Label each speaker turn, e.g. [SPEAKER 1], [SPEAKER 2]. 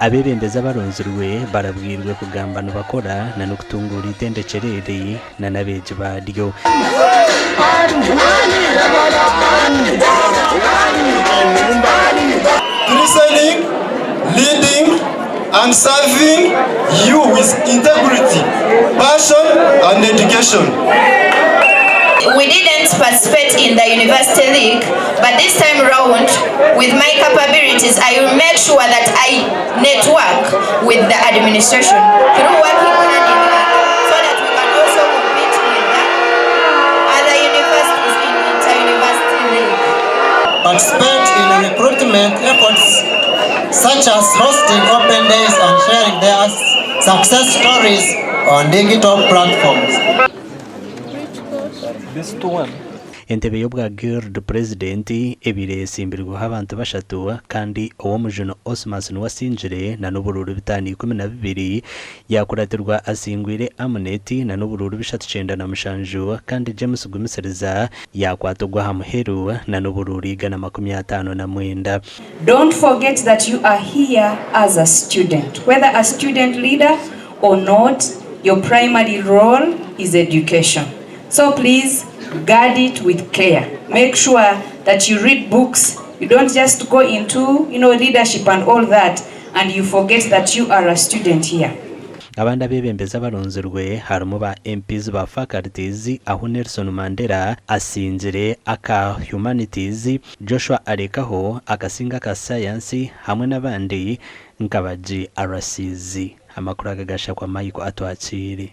[SPEAKER 1] Abeebembezi abaronzirwe barabwirwe kugamba nibakora na n'okutunguura eitendekyero eri na n'abeegi baaryo.
[SPEAKER 2] Listening, leading and serving you with integrity, passion and dedication.
[SPEAKER 3] We didn't participate in the university league, but this time round, with my capabilities, I will make sure that I network with the administration through working hand in hand so that we can also compete with the other universities in inter-university league.
[SPEAKER 4] Participate in recruitment efforts such as hosting open days and sharing their success stories on digital platforms.
[SPEAKER 1] Entebe y'obwa Guild President ebaire etsimbirweho abantu bashatu kandi Owomujuni Osmas niwe asingire na n'oburuuru 512, yaakuratirwa Asingwire Amunet na n'oburuuru 397 kandi James Gumisiriza yaakwata ogw'aha muheru na n'oburuuru 159.
[SPEAKER 5] Don't forget that you are here as a student. Whether a student leader or not, your primary role is education. So please guard it with care. Make sure that you read books. You don't just go into leadership and all that, and you forget that you are a student here.
[SPEAKER 1] Abandi abeebembezi abaronzirwe harimu ba MPs ba faculties ahu Nelson Mandela asingire aka Humanities, Joshua Arekaho akasinga aka Science hamwe n'abandi nka ba GRCs. Amakuru aga gashakwa Michael Atwakiire.